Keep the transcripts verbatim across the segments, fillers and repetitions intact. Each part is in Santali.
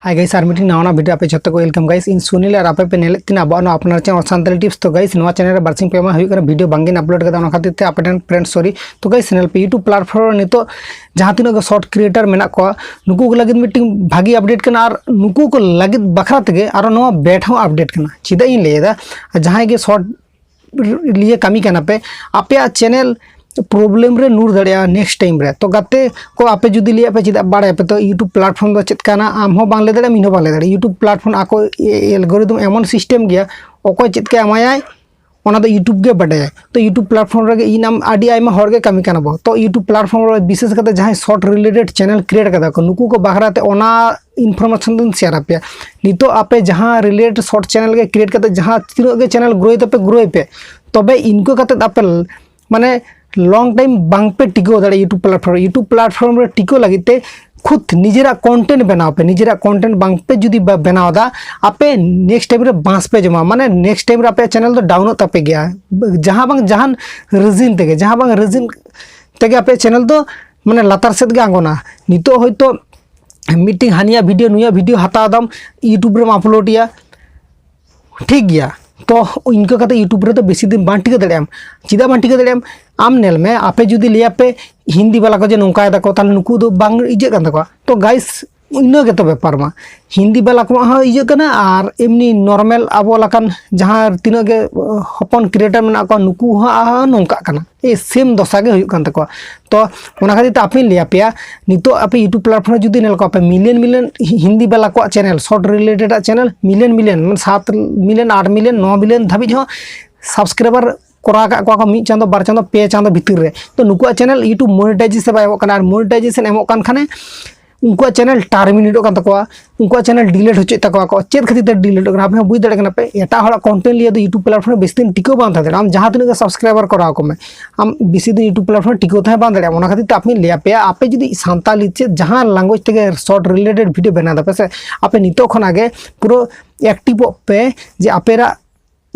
Hi guys, ᱟᱨ ᱢᱤᱫᱴᱤᱡ ᱱᱟᱣᱟ ᱱᱟᱜ video ᱟᱯᱮ ᱡᱷᱚᱛᱚ ᱠᱚ welcome guys. ᱤᱧ ᱥᱩᱱᱤᱞ ᱟᱨ ᱟᱯᱮ ᱯᱮ ᱧᱮᱞᱮᱫ ᱛᱤᱧᱟ ᱟᱵᱚᱣᱟᱜ ᱱᱚᱣᱟ ᱟᱯᱱᱟᱨ channel ᱥᱟᱱᱛᱟᱲᱤ tips. ᱛᱚ guys, ᱱᱚᱣᱟ channel ᱨᱮ ᱵᱟᱨᱥᱤᱧ ᱯᱮ ᱢᱟᱦᱟ ᱦᱩᱭᱩᱜ ᱠᱟᱱᱟ video ᱵᱟᱝᱜᱤᱧ upload ᱠᱟᱫᱟ, ᱚᱱᱟ ᱠᱷᱟᱹᱛᱤᱨ ᱛᱮ ᱟᱯᱮ ᱴᱷᱮᱱ friend sorry. ᱛᱚ guys, ᱧᱮᱞ ᱯᱮ, YouTube platform ᱨᱮ ᱱᱤᱛᱚᱜ ᱡᱟᱦᱟᱸ ᱛᱤᱱᱟᱹᱜ ᱜᱮ short creator ᱢᱮᱱᱟᱜ ᱠᱚᱣᱟ, ᱱᱩᱠᱩ ᱠᱚ ᱞᱟᱹᱜᱤᱫ ᱢᱤᱫᱴᱤᱡ ᱵᱷᱟᱜᱤ update ᱠᱟᱱᱟ ᱟᱨ ᱱᱩᱠᱩ ᱠᱚ ᱞᱟᱹᱜᱤᱫ ᱵᱟᱠᱷᱨᱟ ᱛᱮᱜᱮ ᱟᱨᱚ ᱱᱚᱣᱟ bad ᱦᱚᱸ update ᱠᱟᱱᱟ᱾ ᱪᱮᱫᱟᱜ ᱤᱧ ᱞᱟᱹᱭᱮᱫᱟ, ᱡᱟᱦᱟᱸᱭ ᱜᱮ short ᱞᱤᱭᱮ ᱠᱟᱹᱢᱤ ᱠᱟᱱᱟ ᱯᱮ, ᱟᱯᱮᱭᱟᱜ channel problem ᱨᱮ ᱧᱩᱨ ᱫᱟᱲᱮᱭᱟᱜᱼᱟ next time ᱨᱮ᱾ ᱛᱚ ᱜᱟᱛᱮ ᱠᱚ, ᱟᱯᱮ ᱡᱩᱫᱤ ᱞᱟᱹᱭᱟ ᱯᱮ ᱪᱮᱫᱟᱜ ᱵᱟᱲᱟᱭᱟᱯᱮ, ᱛᱚ YouTube platform ᱫᱚ ᱪᱮᱫ ᱠᱟᱱᱟ ᱟᱢ ᱦᱚᱸ ᱵᱟᱝ ᱞᱟᱹᱭ ᱫᱟᱲᱮᱭᱟᱜᱼᱟ, ᱤᱧ ᱦᱚᱸ ᱵᱟᱝ ᱞᱟᱹᱭ ᱫᱟᱲᱮᱭᱟᱜᱼᱟ᱾ YouTube platform ᱟᱠᱚ algorithm ᱮᱢᱚᱱ system ᱜᱮᱭᱟ, ᱚᱠᱚᱭ ᱪᱮᱫ ᱠᱚ ᱮᱢᱟᱭᱟᱭ ᱚᱱᱟ ᱫᱚ YouTube ᱜᱮ ᱵᱟᱰᱟᱭᱟ᱾ ᱛᱚ YouTube platform ᱨᱮᱜᱮ ᱤᱧ ᱟᱢ ᱟᱹᱰᱤ ᱟᱭᱢᱟ ᱦᱚᱲ ᱜᱮ ᱠᱟᱹᱢᱤ ᱠᱟᱱᱟ ᱵᱚ᱾ ᱛᱚ YouTube platform ᱨᱮ ᱵᱤᱥᱮᱥ ᱠᱟᱛᱮ ᱡᱟᱦᱟᱸᱭ short related channel create ᱠᱟᱫᱟ ᱠᱚ, ᱱᱩᱠᱩ ᱠᱚ ᱵᱟᱠᱷᱨᱟ ᱛᱮ ᱚᱱᱟ information ᱫᱚᱧ share ᱟᱯᱮᱭᱟ᱾ ᱱᱤᱛᱚᱜ ᱟᱯᱮ ᱡᱟᱦᱟᱸ related short channel ᱜᱮ create ᱠᱟᱛᱮ ᱡᱟᱦᱟᱸ ᱛᱤᱱᱟᱹᱜ ᱜᱮ channel grow ᱛᱟᱯᱮ, grow ᱯᱮ, ᱛᱚᱵᱮ ᱤᱱᱠᱟᱹ ᱠᱟᱛᱮ ᱟᱯᱮ ᱢᱟᱱᱮ long time ᱵᱟᱝ ᱯᱮ ᱴᱤᱠᱟᱹᱣ ᱫᱟᱲᱮᱭᱟᱜᱼᱟ YouTube platform ᱨᱮ᱾ YouTube platform ᱨᱮ ᱴᱤᱠᱟᱹᱣ ᱞᱟᱹᱜᱤᱫ ᱛᱮ ᱠᱷᱩᱫ ᱱᱤᱡᱮᱨᱟᱜ content ᱵᱮᱱᱟᱣ ᱯᱮ᱾ ᱱᱤᱡᱮᱨᱟᱜ content ᱵᱟᱝ ᱯᱮ ᱡᱩᱫᱤ ᱵᱟ-, ᱵᱮᱱᱟᱣ ᱮᱫᱟ, ᱟᱯᱮ next time ᱨᱮ ᱵᱟᱸᱥ ᱯᱮ ᱡᱚᱢᱟ, ᱢᱟᱱᱮ next time ᱨᱮ ᱟᱯᱮᱭᱟᱜ channel ᱫᱚ downᱚᱜ ᱛᱟᱯᱮ ᱜᱮᱭᱟ᱾ ᱡᱟᱦᱟᱸ ᱵᱟᱝ ᱡᱟᱦᱟᱱ reason ᱛᱮᱜᱮ, ᱡᱟᱦᱟᱸ ᱵᱟᱝ reason ᱛᱮᱜᱮ ᱟᱯᱮᱭᱟᱜ channel ᱫᱚ ᱢᱟᱱᱮ ᱞᱟᱛᱟᱨ ᱥᱮᱫ ᱜᱮ ᱟᱬᱜᱚᱱᱟ᱾ ᱱᱤᱛᱚᱜ ᱦᱚᱭᱛᱳ ᱢᱤᱫᱴᱤᱡ ᱦᱟᱹᱱᱤᱭᱟᱜ video, ᱱᱩᱭᱟᱜ video ᱦᱟᱛᱟᱣ ᱫᱟᱢ, YouTube ᱨᱮᱢ upload ᱮᱭᱟ, ᱴᱷᱤᱠ ᱜᱮᱭᱟ᱾ ᱛᱚ ᱤᱱᱠᱟᱹ ᱠᱟᱛᱮ YouTube ᱨᱮᱫᱚ ᱵᱮᱥᱤ ᱫᱤᱱ ᱵᱟᱝ ᱴᱤᱠᱟᱹ ᱫᱟᱲᱮᱭᱟᱜ ᱟᱢ᱾ ᱪᱮᱫᱟᱜ ᱵᱟᱝ ᱴᱤᱠᱟᱹ ᱫᱟᱲᱮᱭᱟᱜ ᱟᱢ? ᱟᱢ ᱧᱮᱞ ᱢᱮ, ᱟᱯᱮ ᱡᱩᱫᱤ ᱞᱟᱹᱭᱟᱯᱮ ᱦᱤᱱᱫᱤ ᱵᱟᱞᱟ ᱠᱚ ᱡᱮ ᱱᱚᱝᱠᱟᱭ ᱫᱟᱠᱚ, ᱛᱟᱦᱞᱮ ᱱᱩᱠᱩ ᱫᱚ ᱵᱟᱝ ᱤᱡᱟᱹᱜ ᱠᱟᱱ ᱛᱟᱠᱚᱣᱟ᱾ ᱛᱚ guys, ᱤᱱᱟᱹ ᱜᱮᱛᱚ ᱵᱮᱯᱟᱨ ᱢᱟ, ᱦᱤᱱᱫᱤ ᱵᱟᱞᱟ ᱠᱚᱣᱟᱜ ᱦᱚᱸ ᱤᱭᱟᱹᱜ ᱠᱟᱱᱟ ᱟᱨ ᱮᱢᱱᱤ normal ᱟᱵᱚ ᱞᱮᱠᱟᱱ ᱡᱟᱦᱟᱸ ᱛᱤᱱᱟᱹᱜ ᱜᱮ, ᱟᱸ, ᱦᱚᱯᱚᱱ creator ᱢᱮᱱᱟᱜ ᱠᱚᱣᱟ, ᱱᱩᱠᱩ ᱦᱚᱸ, ᱟᱸ, ᱱᱚᱝᱠᱟᱜ ᱠᱟᱱᱟ᱾ ᱮ, same ᱫᱚᱥᱟ ᱜᱮ ᱦᱩᱭᱩᱜ ᱠᱟᱱ ᱛᱟᱠᱚᱣᱟ᱾ ᱛᱚ ᱚᱱᱟ ᱠᱷᱟᱹᱛᱤᱨ ᱛᱮ ᱟᱯᱮᱧ ᱞᱟᱹᱭ ᱟᱯᱮᱭᱟ, ᱱᱤᱛᱚᱜ ᱟᱯᱮ YouTube platform ᱨᱮ ᱡᱩᱫᱤ ᱧᱮᱞ ᱠᱚᱣᱟ ᱯᱮ million million ᱦᱤ-, ᱦᱤᱱᱫᱤ ᱵᱟᱞᱟ ᱠᱚᱣᱟᱜ channel, short related ᱟᱜ channel million million, ᱢᱟᱱᱮ ᱥᱟᱛ million, ᱟᱴ million, ᱱᱚ million ᱫᱷᱟᱹᱵᱤᱡ ᱦᱚᱸ subscriber ᱠᱚᱨᱟᱣ ᱟᱠᱟᱫ ᱠᱚᱣᱟ ᱠᱚ ᱢᱤᱫ ᱪᱟᱸᱫᱚ, ᱵᱟᱨ ᱪᱟᱸᱫᱚ, ᱯᱮ ᱪᱟᱸᱫᱚ ᱵᱷᱤᱛᱤᱨ ᱨᱮ᱾ ᱛᱚ ᱱᱩᱠᱩᱣᱟᱜ channel YouTube monetization ᱵᱟᱭ ᱮᱢᱚᱜ ᱠᱟᱱᱟ, ᱟᱨ monetization ᱮᱢᱚᱜ ᱠᱟᱱ ᱠᱷᱟᱱᱮ ᱩᱱᱠᱩᱣᱟᱜ channel terminate ᱚᱜ ᱠᱟᱱ ᱛᱟᱠᱚᱣᱟ, ᱩᱱᱠᱩᱣᱟᱜ channel delete ᱦᱚᱪᱚᱭᱮᱫ ᱛᱟᱠᱚᱣᱟ ᱠᱚ᱾ ᱪᱮᱫ ᱠᱷᱟᱹᱛᱤᱨ ᱛᱮ delete ᱚᱜ ᱠᱟᱱᱟ ᱟᱯᱮ ᱦᱚᱸ ᱵᱩᱡᱽ ᱫᱟᱲᱮᱭᱟᱜ ᱠᱟᱱᱟ ᱯᱮ? ᱮᱴᱟᱜ ᱦᱚᱲᱟᱜ content ᱞᱤᱭᱮ ᱫᱚ YouTube platform ᱨᱮ ᱵᱮᱥᱤ ᱫᱤᱱ ᱴᱤᱠᱟᱹᱣ ᱵᱟᱝ ᱛᱟᱦᱮᱸ ᱫᱟᱲᱮᱭᱟᱜᱼᱟ᱾ ᱟᱢ ᱡᱟᱦᱟᱸ ᱛᱤᱱᱟᱹᱜ ᱜᱮ subscriber ᱠᱚᱨᱟᱣ ᱠᱚᱢᱮ, ᱟᱢ ᱵᱮᱥᱤ ᱫᱤᱱ YouTube platform ᱨᱮ ᱴᱤᱠᱟᱹᱣ ᱛᱟᱦᱮᱸ ᱵᱟᱝ ᱫᱟᱲᱮᱭᱟᱜᱼᱟ᱾ ᱚᱱᱟ ᱠᱷᱟᱹᱛᱤᱨ ᱛᱮ ᱟᱯᱮᱧ ᱞᱟᱹᱭ ᱟᱯᱮᱭᱟ, ᱟᱯᱮ ᱡᱩᱫᱤ ᱥᱟᱱᱛᱟᱞᱤ ᱪᱮᱫ ᱡᱟᱦᱟᱸ language ᱛᱮᱜᱮ short related video ᱵᱮᱱᱟᱣ ᱫᱟᱯᱮ ᱥᱮ, ᱟᱯᱮ ᱱᱤᱛᱚᱜ ᱠᱷᱚᱱᱟᱜ ᱜᱮ ᱯᱩᱨᱟᱹ active ᱚᱜ ᱯᱮ, ᱡᱮ ᱟᱯᱮᱨᱟᱜ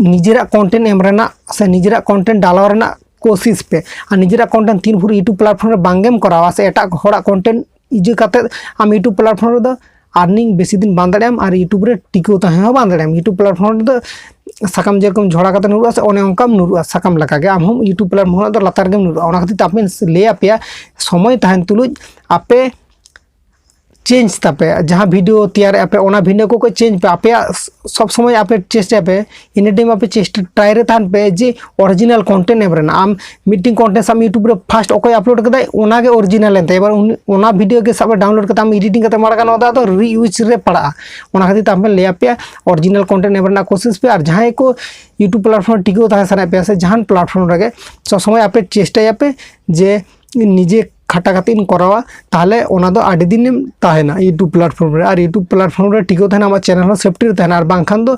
ᱱᱤᱡᱮᱨᱟᱜ content ᱮᱢ ᱨᱮᱱᱟᱜ ᱥᱮ ᱱᱤᱡᱮᱨᱟᱜ content ᱰᱟᱞᱟᱣ ᱨᱮᱱᱟᱜ ᱠᱳᱥᱤᱥ ᱯᱮ᱾ ᱟᱨ ᱱᱤᱡᱮᱨᱟᱜ content ᱛᱤᱱ ᱵᱷᱳᱨ YouTube platform ᱨᱮ ᱵᱟᱝ ᱜᱮᱢ ᱠᱚᱨᱟᱣᱟ ᱥᱮ ᱮᱴᱟᱜ ᱦᱚᱲᱟᱜ content ᱤᱭᱟᱹ ᱠᱟᱛᱮᱫ ᱟᱢ YouTube platform ᱨᱮᱫᱚ earning ᱵᱮᱥᱤ ᱫᱤᱱ ᱵᱟᱝ ᱫᱟᱲᱮᱭᱟᱜ ᱟᱢ ᱟᱨ YouTube ᱨᱮ ᱴᱤᱠᱟᱹᱣ ᱛᱟᱦᱮᱸ ᱦᱚᱸ ᱵᱟᱝ ᱫᱟᱲᱮᱭᱟᱜ ᱟᱢ᱾ YouTube platform ᱨᱮᱫᱚ ᱥᱟᱠᱟᱢ ᱡᱮᱨᱚᱠᱚᱢ ᱡᱷᱚᱲᱟ ᱠᱟᱛᱮ ᱧᱩᱨᱩᱜᱼᱟ ᱥᱮ, ᱚᱱᱮ ᱚᱱᱠᱟᱢ ᱧᱩᱨᱩᱜᱼᱟ ᱥᱟᱠᱟᱢ ᱞᱮᱠᱟᱜᱮ, ᱟᱢ ᱦᱚᱸ YouTube platform ᱠᱷᱚᱱᱟᱜ ᱫᱚ ᱞᱟᱛᱟᱨ ᱜᱮᱢ ᱧᱩᱨᱩᱜᱼᱟ᱾ ᱚᱱᱟ ᱠᱷᱟᱹᱛᱤᱨ ᱛᱮ ᱟᱯᱮᱧ ᱞᱟᱹᱭ ᱟᱯᱮᱭᱟ, ᱥᱚᱢᱚᱭ ᱛᱟᱦᱮᱱ ᱛᱩᱞᱩᱡ ᱟᱯᱮ ᱪᱮᱧᱡᱽ ᱛᱟᱯᱮ, ᱡᱟᱦᱟᱸ ᱵᱷᱤᱰᱤᱭᱳ ᱛᱮᱭᱟᱨᱮᱫᱼᱟ ᱯᱮ ᱚᱱᱟ ᱵᱷᱤᱰᱤᱭᱳ ᱠᱚ ᱪᱮᱧᱡᱽ ᱯᱮ᱾ ᱟᱯᱮᱭᱟᱜ ᱥᱚᱵ ᱥᱚᱢᱚᱭ ᱟᱯᱮ ᱪᱮᱥᱴᱟᱭ ᱯᱮ, ᱤᱱᱟᱹ ᱴᱟᱭᱤᱢ ᱟᱯᱮ ᱪᱮᱥᱴᱟ ᱴᱨᱟᱭ ᱨᱮ ᱛᱟᱦᱮᱱ ᱯᱮ ᱡᱮ ᱚᱨᱤᱡᱤᱱᱟᱞ ᱠᱚᱱᱴᱮᱱᱴ ᱮᱢ ᱨᱮᱱᱟᱜ᱾ ᱟᱢ ᱢᱤᱫᱴᱮᱱ ᱠᱚᱱᱴᱮᱱᱴ ᱥᱟᱵ YouTube ᱨᱮ ᱯᱷᱟᱥᱴ ᱚᱠᱚᱭ ᱟᱯᱞᱳᱰ ᱠᱟᱫᱟᱭ ᱚᱱᱟᱜᱮ ᱚᱨᱤᱡᱤᱱᱟᱞ ᱮᱱ ᱛᱟᱭᱟ, ᱮᱵᱟᱨ ᱩᱱᱤ ᱚᱱᱟ ᱵᱷᱤᱰᱤᱭᱳ ᱜᱮ ᱥᱟᱵ ᱰᱟᱣᱩᱱᱞᱳᱰ ᱠᱟᱛᱮ ᱟᱢ ᱮᱰᱤᱴᱤᱝ ᱠᱟᱛᱮ ᱟᱲᱟᱜᱟ, ᱱᱚᱣᱟ ᱫᱚ ᱟᱫᱚ ᱨᱤᱭᱩᱡᱽ ᱨᱮ ᱯᱟᱲᱟᱜᱼᱟ᱾ ᱚᱱᱟ ᱠᱷᱟᱹᱛᱤᱨ ᱛᱮ ᱟᱯᱮ ᱞᱟᱹᱭ ᱟᱯᱮᱭᱟ ᱚᱨᱤᱡᱤᱱᱟᱞ ᱠᱚᱱᱴᱮᱱᱴ ᱮᱢ ᱨᱮᱱᱟᱜ ᱠᱳᱥᱤᱥ ᱯᱮ᱾ ᱟᱨ ᱡᱟᱦᱟᱸᱭ ᱠᱚ YouTube platform ᱴᱤᱠᱟᱹᱣ ᱛᱟᱦᱮᱸ ᱥᱟᱱᱟᱭᱮᱫ ᱯᱮᱭᱟ ᱥᱮ ᱡᱟᱦᱟᱱ platform ᱨᱮᱜᱮ, ᱥᱚᱵ ᱥᱚᱢᱚᱭ ᱟᱯᱮ ᱪᱮᱥᱴᱟᱭᱟᱯᱮ ᱡᱮ ᱱᱤᱡᱮ ᱠᱷᱟᱴᱟ ᱠᱟᱛᱮ ᱤᱧ ᱠᱚᱨᱟᱣᱟ, ᱛᱟᱦᱚᱞᱮ ᱚᱱᱟ ᱫᱚ ᱟᱹᱰᱤ ᱫᱤᱱᱮᱢ ᱛᱟᱦᱮᱱᱟ YouTube platform ᱨᱮ᱾ ᱟᱨ YouTube platform ᱨᱮ ᱴᱤᱠᱟᱹᱣ ᱛᱟᱦᱮᱱᱟ, ᱟᱢᱟᱜ ᱪᱮᱱᱮᱞ ᱦᱚᱸ ᱥᱮᱯᱴᱤ ᱨᱮ ᱛᱟᱦᱮᱱᱟ᱾ ᱟᱨ ᱵᱟᱝᱠᱷᱟᱱ ᱫᱚ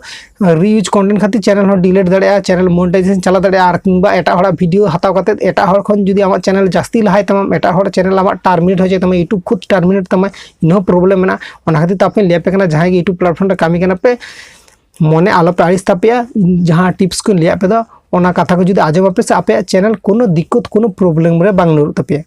ᱨᱤᱭᱩᱡᱽ ᱠᱚᱱᱴᱮᱱᱴ ᱠᱷᱟᱹᱛᱤᱨ ᱪᱮᱱᱮᱞ ᱦᱚᱸ ᱰᱤᱞᱤᱴ ᱫᱟᱲᱮᱭᱟᱜᱼᱟ, ᱪᱮᱱᱮᱞ ᱢᱚᱱᱤᱴᱟᱭᱡᱮᱥᱚᱱ ᱪᱟᱞᱟᱣ ᱫᱟᱲᱮᱭᱟᱜᱼᱟ᱾ ᱟᱨ ᱠᱤᱝᱵᱟ ᱮᱴᱟᱜ ᱦᱚᱲᱟᱜ ᱵᱷᱤᱰᱤᱭᱳ ᱦᱟᱛᱟᱣ ᱠᱟᱛᱮ ᱮᱴᱟᱜ ᱦᱚᱲ ᱠᱷᱚᱱ ᱡᱩᱫᱤ ᱟᱢᱟᱜ ᱪᱮᱱᱮᱞ ᱡᱟᱹᱥᱛᱤ ᱞᱟᱦᱟᱭ ᱛᱟᱢᱟ, ᱮᱴᱟᱜ ᱦᱚᱲ ᱪᱮᱱᱮᱞ ᱟᱢᱟᱜ ᱴᱟᱨᱢᱤᱱᱮᱴ ᱦᱚᱪᱚᱭ ᱛᱟᱢᱟ, YouTube ᱠᱷᱩᱫ ᱴᱟᱨᱢᱤᱱᱮᱴ ᱛᱟᱢᱟ, ᱤᱱᱟᱹ ᱦᱚᱸ ᱯᱨᱚᱵᱞᱮᱢ ᱢᱮᱱᱟᱜᱼᱟ᱾ ᱚᱱᱟ ᱠᱷᱟᱹᱛᱤᱨ ᱛᱮ ᱟᱯᱮ ᱞᱟᱹᱭ ᱟᱯᱮ ᱠᱟᱱᱟ, ᱡᱟᱦᱟᱸᱭ ᱜᱮ YouTube platform ᱨᱮ ᱠᱟᱹᱢᱤ ᱠᱟᱱᱟ ᱯᱮ, ᱢᱚᱱᱮ ᱟᱞᱚᱯᱮ ᱟᱹᱲᱤᱥ ᱛᱟᱯᱮᱭᱟ᱾ ᱤᱧ ᱡᱟᱦᱟᱸ ᱴᱤᱯᱥ ᱠᱚᱧ ᱞᱟᱹᱭᱟᱫ ᱯᱮ ᱫᱚ, ᱚᱱᱟ ᱠᱟᱛᱷᱟ ᱠᱚ ᱡᱩᱫᱤ ᱟᱸᱡᱚᱢ ᱟᱯᱮ ᱥᱮ, ᱟᱯᱮᱭᱟᱜ ᱪᱮᱱᱮᱞ ᱠᱳᱱᱳ ᱫᱤᱠᱠᱚᱛ, ᱠᱳᱱᱳ ᱯᱨᱚᱵᱞᱮᱢ ᱨᱮ ᱵᱟᱝ ᱧᱩᱨᱩᱜ ᱛᱟᱯᱮᱭᱟ᱾